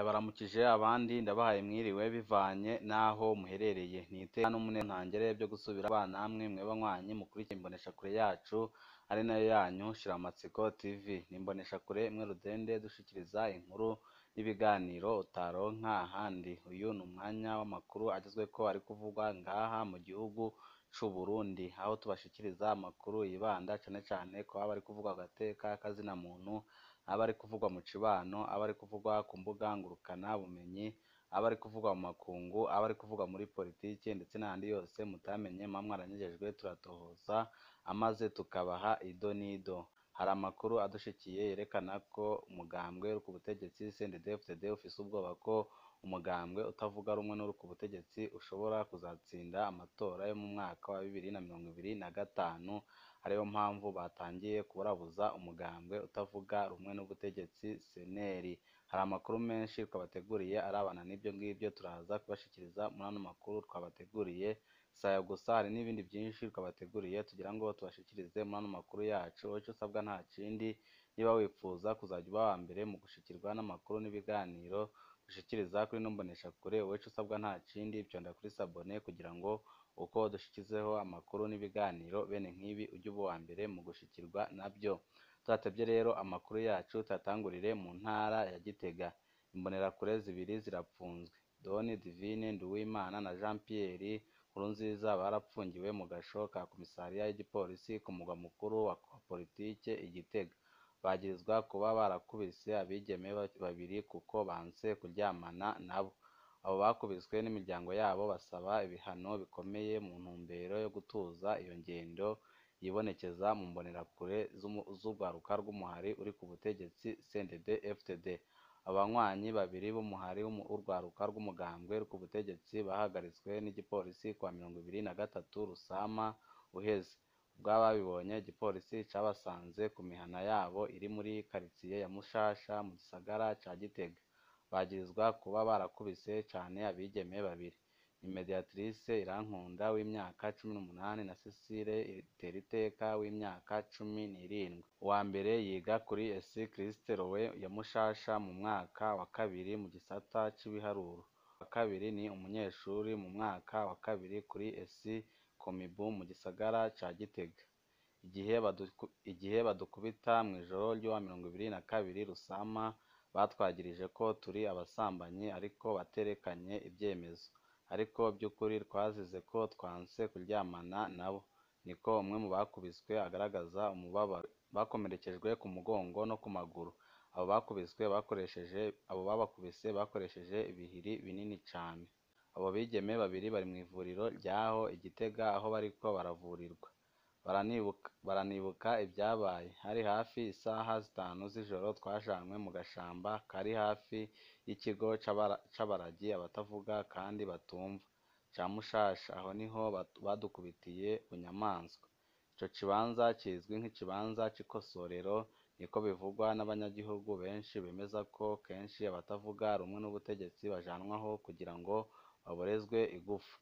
Ndabaramukije abandi ndabahaye mwiriwe bivanye n'aho muherereye. Ni iteka n'umunezero ntangere byo gusubira kubana namwe mwe banywanyi mukurikiye imboneshakure yacu ari nayo yanyu Shiramatsiko TV. Ni imboneshakure imwe rudende dushikiriza inkuru n'ibiganiro utaronka ahandi. Uyu ni umwanya w'amakuru agezweko ari kuvugwa ngaha mu gihugu c'u Burundi, aho tubashikiriza amakuru yibanda cane cane ku aba ari kuvugwa ku gateka k'azina muntu, aba ari kuvugwa mu cibano, aba ari kuvugwa ku mbuga ngurukana bumenyi, aba ari kuvugwa mu makungu, aba ari kuvugwa muri politike ndetse n'ayandi yose mutamenye muba mwaranyejejwe turatohoza amaze tukabaha ido n'ido. Hari amakuru adushikiye yerekana ko umugambwe uri ku butegetsi CNDD-FDD ufise ubwoba ko umugambwe utavuga rumwe n'uri ku butegetsi ushobora kuzatsinda amatora yo mu mwaka wa 2025, ariyo mpamvu batangiye kuburabuza umugambwe utavuga rumwe n'ubutegetsi CNL. Hari amakuru menshi twabateguriye arabana n'ibyo ngibyo turaza kubashikiriza muri ano makuru twabateguriye. Si ayo gusa hari n'ibindi byinshi twabateguriye tugira ngo tubashikirize muri ano makuru yacu. Ico usabwa nta kindi, niba wipfuza kuzajya uba uwa mbere mu gushikirwa n'amakuru n'ibiganiro dushikiriza kuri ino mboneshakure, wowe ico usabwa nta kindi fyonda kuri sabone kugira ngo uko dushikizeho amakuru n'ibiganiro bene nk'ibi ujye uba uwa mbere mu gushikirwa nabyo. Tudatevye rero amakuru yacu tuyatangurire mu ntara ya Gitega. Imbonerakure zibiri zirapfunzwe. Doni Divine Nduwimana na Jean Pierre Nkurunziza barapfungiwe mu gasho ka komisariya y'igipolisi ku mugwa mukuru wa politike i Gitega. Bagirizwa kuba barakubise abigeme babiri kuko banse kuryamana nabo. Abo bakubiswe n'imiryango yabo basaba ibihano bikomeye mu ntumbero yo gutuza iyo ngendo yibonekeza mu mbonerakure z'urwaruka rw'umuhari uri ku butegetsi CNDD-FDD. Abanywanyi babiri b'umuhari w'urwaruka rw'umugambwe uri ku butegetsi bahagaritswe n'igipolisi kuwa 23 Rusama uheze. Ubw'ababibonye, igipolisi cabasanze ku mihana yabo iri muri karitiye ya Mushasha mu gisagara ca Gitega. Bagirizwa kuba barakubise cane abigeme babiri. Ni Mediatrice Irankunda w'imyaka 18 na Cecile Iteriteka w'imyaka 17. Uwa mbere yiga kuri ES Christ Roi ya Mushasha mu mwaka wa kabiri mu gisata c'ibiharuro. Uwa kabiri ni umunyeshuri mu mwaka wa kabiri kuri ES Komibu mu gisagara ca Gitega. Igihe badukubita mw'ijoro ry'uwa 22 Rusama batwagirije ko turi abasambanyi ariko baterekanye ivyemezo. Ariko by'ukuri twazize ko twanse kuryamana nabo. Niko umwe mu bakubiswe agaragaza umubabaro. Bakomerekejwe ku mugongo no ku maguru. Abo babakubise bakoresheje ibihiri binini cane. Abo bigeme babiri bari mw'ivuriro ryaho i Gitega aho bariko baravurirwa. Baranibuka ivyabaye. Hari hafi isaha 5 z'ijoro twajanwe mu gashamba kari hafi y'ikigo c'abaragi abatavuga kandi batumva ca Mushasha. Aho niho badukubitiye bunyamaswa. Ico kibanza kizwi nk'ikibanza c'ikosorero, niko bivugwa n'abanyagihugu benshi bemeza ko kenshi abatavuga rumwe n'ubutegetsi bajanwaho kugira ngo baborezwe igufa.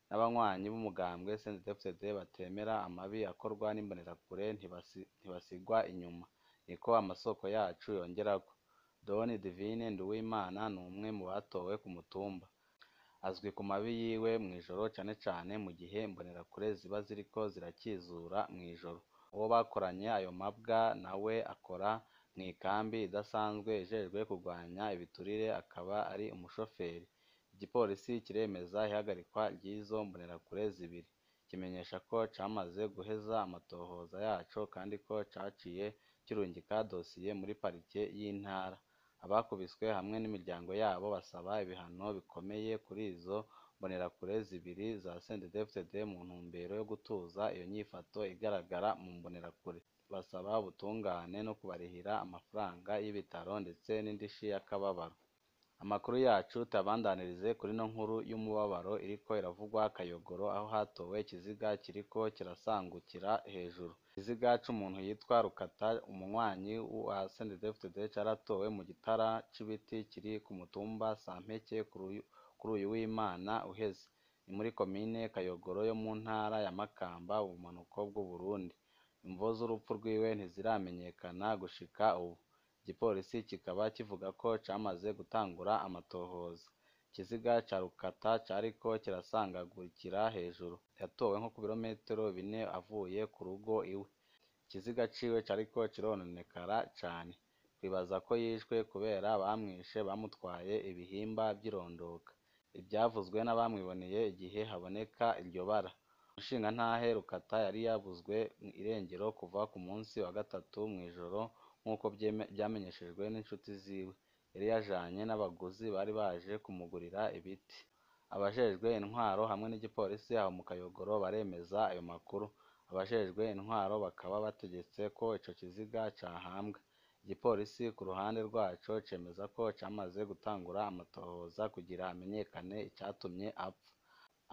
N'abanywanyi b'umugambwe CNDD-FDD batemera amabi akorwa n'imbonerakure ntibasigwa inyuma, niko amasoko yacu yongerako. Doni Divine Nduwimana ni umwe mu batowe ku mutumba. Azwi ku mabi yiwe mw'ijoro cane cane mu gihe imbonerakure ziba ziriko zirakizura mw'ijoro. Uwo bakoranye ayo mabwa nawe akora mw'ikambi idasanzwe ijejwe kurwanya ibiturire akaba ari umushoferi. Igipolisi kiremeza ihagarikwa ry'izo mbonerakure zibiri. Kimenyesha ko camaze guheza amatohoza yaco kandi ko caciye kirungika dosiye muri parike y'intara. Abakubiswe hamwe n'imiryango yabo basaba ibihano bikomeye kuri izo mbonerakure zibiri za CNDD-FDD mu ntumbero yo gutuza iyo nyifato igaragara mu mbonerakure. Basaba ubutungane no kubarihira amafaranga y'ibitaro ndetse n'indishi y'akababaro. Amakuru yacu tuyabandanirize kuri ino nkuru y'umubabaro iriko iravugwa Kayogoro, aho hatowe ikiziga kiriko kirasangukira hejuru. Ikiziga c'umuntu yitwa Rukata, umunywanyi wa CNDD-FDD, caratowe mu gitara c'ibiti kiri ku mutumba Sampeke kuri uyu w'Imana uheze. Ni muri komine Kayogoro yo mu ntara ya Makamba, ubumanuko bw'Uburundi. Imvo z'urupfu rwiwe ntiziramenyekana gushika ubu. Igipolisi kikaba kivuga ko camaze gutangura amatohoza. Ikiziga ca Rukata cariko kirasangagurikira hejuru. Yatowe nko ku birometero 4 avuye ku rugo iwe. Ikiziga ciwe cariko kirononekara cane. Twibaza ko yishwe kubera bamwishe bamutwaye ibihimba vy'irondoka. Ivyavuzwe n'abamwiboneye igihe haboneka iryo bara. Umushingantahe Rukata yari yabuzwe irengero kuva ku munsi wa gatatu mw'ijoro nk'uko vyamenyeshejwe n'inshuti ziwe. Yari yajanye n'abaguzi bari baje kumugurira ibiti. Abajejwe intwaro hamwe n'igipolisi aho mu Kayogoro baremeza ayo makuru. Abajejwe intwaro bakaba bategetse ko ico kiziga cahambwa. Igipolisi ku ruhande rwaco cemeza ko camaze gutangura amatohoza kugira hamenyekane icatumye apfa.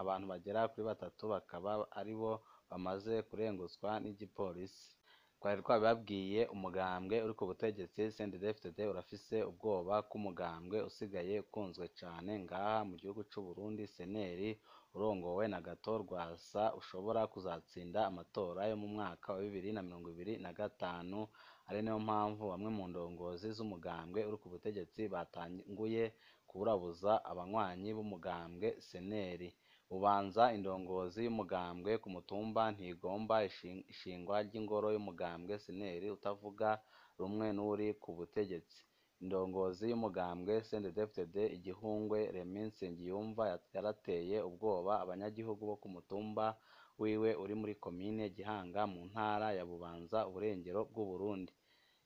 Abantu bagera kuri 3 bakaba aribo bamaze kurengutswa n'igipolisi. Twari twabibabwiye, umugambwe uri ku butegetsi CNDD-FDD urafise ubwoba ko umugambwe usigaye ukunzwe cane ngaha mu gihugu c'Uburundi CNL urongowe na Agathon Rwasa ushobora kuzatsinda amatora yo mu mwaka wa 2025, ari nayo mpamvu bamwe mu ndongozi z'umugambwe uri ku butegetsi batanguye kuburabuza abanywanyi b'umugambwe CNL. Bubanza indongozi y'umugambwe ku mutumba ntigomba ishingwa ry'ingoro y'umugambwe CNL utavuga rumwe n'uri ku butegetsi. Indongozi y'umugambwe CNDD-FDD Igihungwe Remy Nsengiyumva yarateye ubwoba abanyagihugu bo ku mutumba wiwe uri muri komine Gihanga mu ntara ya Bubanza uburengero bw'Uburundi.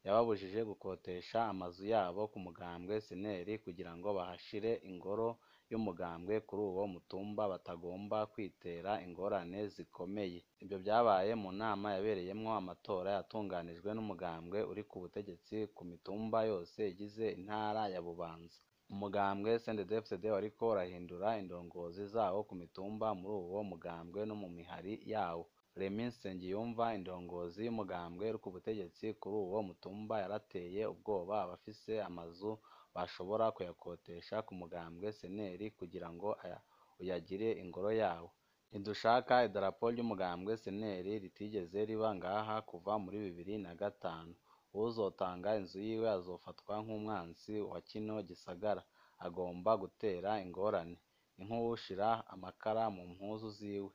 Yababujije gukotesha amazu yabo ku mugambwe CNL kugira ngo bahashire ingoro y'umugambwe kuri uwo mutumba batagomba kwitera ingorane zikomeye. Ivyo vyabaye mu nama yabereyemwo amatora yatunganijwe n'umugambwe uri ku butegetsi ku mitumba yose igize intara ya Bubanza. Umugambwe CNDD-FDD wariko urahindura indongozi zawo ku mitumba muri uwo mugambwe no mu mihari yawo. Remy Nsengiyumva indongozi y'umugambwe uri ku butegetsi kuri uwo mutumba yarateye ubwoba abafise amazu bashobora kuyakotesha ku mugambwe CNL kugira ngo uyagire ingoro yawo. Ntidushaka idarapo ry'umugambwe CNL ritigeze riba ngaha kuva muri 2005. Uwuzotanga inzu yiwe azofatwa nk'umwansi wa kino gisagara, agomba gutera ingorane. Ni nk'uwushira amakara mu mpuzu ziwe,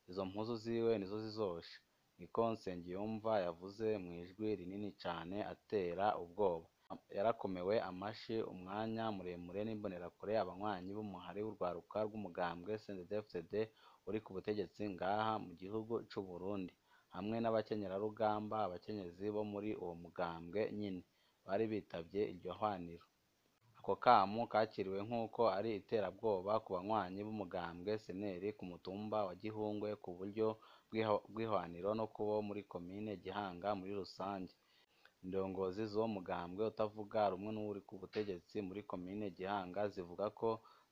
izo mpuzu ziwe nizo zizosha. Niko Nsengiyumva yavuze mw'ijwi rinini cane atera ubwoba. Yarakomewe amashi umwanya muremure n'imbonerakure abanywanyi b'umuhari w'urwaruka rw'umugambwe CNDD-FDD uri ku butegetsi ngaha mu gihugu c'Uburundi, hamwe n'abakenyerarugamba abakenyezi bo muri uwo mugambwe nyene bari bitavye iryo hwaniro. Ako kamo kakiriwe nk'uko ari iterabwoba ku banywanyi b'umugambwe CNL ku mutumba wa Gihungwe ku buryo bw'ihwaniro no kubo muri komine Gihanga muri rusange. Indongozi z'uwo mugambwe utavuga rumwe n'uri ku butegetsi muri komine Gihanga zivuga ko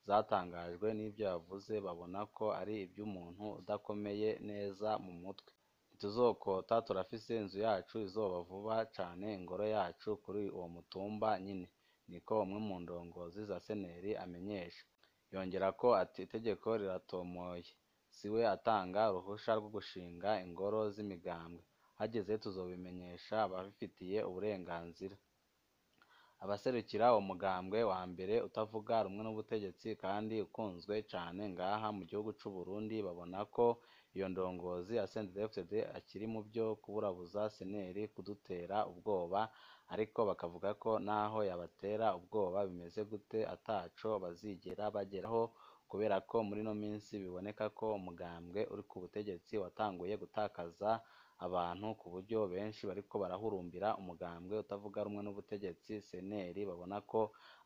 zatangajwe n'ivyo yavuze, babona ko ari ivy'umuntu udakomeye neza mu mutwe. Ntituzokota, turafise inzu yacu izoba vuba cane ingoro yacu kuri uwo mutumba nyene, niko umwe mu ndongozi za CNL amenyesha. Yongerako ati itegeko riratomoye, siwe atanga uruhusha rwo gushinga ingoro z'imigambwe, hageze tuzobimenyesha ababifitiye uburenganzira. Abaserukira uwo mugambwe wa mbere utavuga rumwe n'ubutegetsi kandi ukunzwe cane ngaha mu gihugu c'Uburundi babona ko iyo ndongozi ya CNDD-FDD akiri mu vyo kuburabuza CNL kudutera ubwoba, ariko bakavuga ko naho yabatera ubwoba bimeze gute ataco bazigera bageraho, kubera ko muri ino minsi biboneka ko umugambwe uri ku butegetsi watanguye gutakaza abantu ku buryo benshi bariko barahurumbira umugambwe utavuga rumwe n'ubutegetsi CNL, babona ko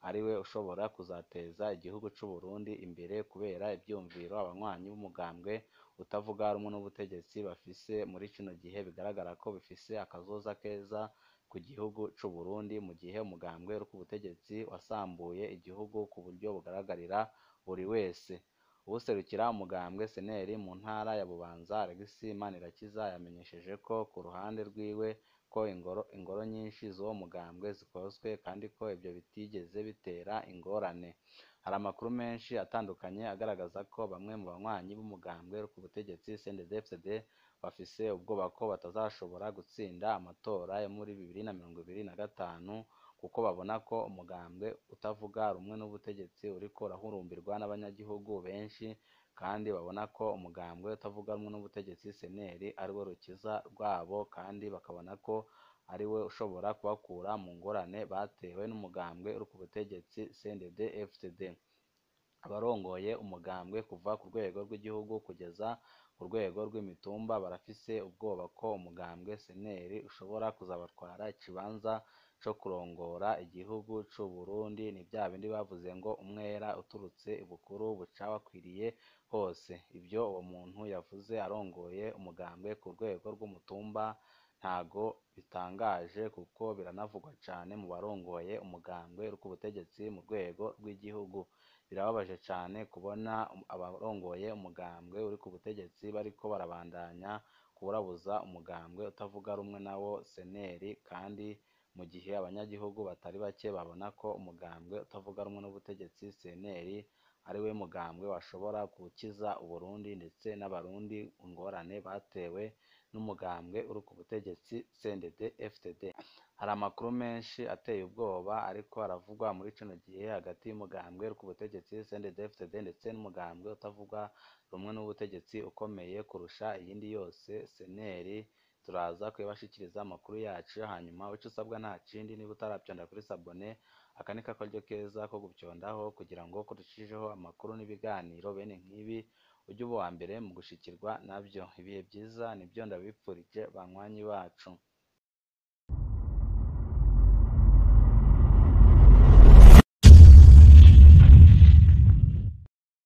ariwe ushobora kuzateza igihugu c'Uburundi imbere kubera ivyiyumviro abanywanyi b'umugambwe utavuga rumwe n'ubutegetsi bafise muri kino gihe bigaragara ko bifise akazoza keza ku gihugu c'Uburundi, mu gihe umugambwe uri ku butegetsi wasambuye igihugu ku buryo bugaragarira buri wese. Uwuserukira umugambwe CNL mu ntara ya Bubanza Alex Manirakiza yamenyesheje ko ku ruhande rwiwe ko ingoro nyinshi z'uwo mugambwe zikozwe kandi ko ivyo bitigeze bitera ingorane. Hari amakuru menshi atandukanye agaragaza ko bamwe mu banywanyi b'umugambwe uri ku butegetsi CNDD-FDD bafise ubwoba ko batazashobora gutsinda amatora yo muri 2025, kuko babona ko umugambwe utavuga rumwe n'ubutegetsi uriko urahurumbirwa n'abanyagihugu benshi, kandi babona ko umugambwe utavuga rumwe n'ubutegetsi CNL ariwe rukiza rwabo, kandi bakabona ko ariwe ushobora kubakura mu ngorane batewe n'umugambwe uri ku butegetsi CNDD-FDD. Abarongoye umugambwe kuva ku rwego rw'igihugu kugeza ku rwego rw'imitumba barafise ubwoba ko umugambwe CNL ushobora kuzabatwara ikibanza co kurongora igihugu c'u Burundi. Ni vya bindi bavuze ngo umwera uturutse ibukuru buca wakwiriye hose. Ivyo uwo muntu yavuze arongoye umugambwe ku rwego rw'umutumba ntago bitangaje, kuko biranavugwa cane mu barongoye umugambwe uri ku butegetsi mu rwego rw'igihugu. Birababaje cane kubona abarongoye umugambwe uri ku butegetsi bariko barabandanya kuburabuza umugambwe utavuga rumwe nawo CNL, kandi mu gihe abanyagihugu batari bake babona ko umugambwe utavuga rumwe n'ubutegetsi CNL ariwe mugambwe washobora gukiza Uburundi ndetse n'abarundi ingorane batewe n'umugambwe uri ku butegetsi CNDD-FDD. Hari amakuru menshi ateye ubwoba ariko aravugwa muri kino gihe hagati y'umugambwe uri ku butegetsi CNDD-FDD ndetse n'umugambwe utavuga rumwe n'ubutegetsi ukomeye kurusha iyindi yose CNL. Turaza kuyabashikiriza amakuru yacu, hanyuma ico usabwa nta kindi, niba utaravyonda kuri sabone, aka ni kakaryo keza ko gupyondaho kugira ngo kurushijeho amakuru n'ibiganiro bene nk'ibi ujye uba uwa mbere mu gushikirwa navyo. Ibihe vyiza nivyo ndabipfurije banywanyi bacu.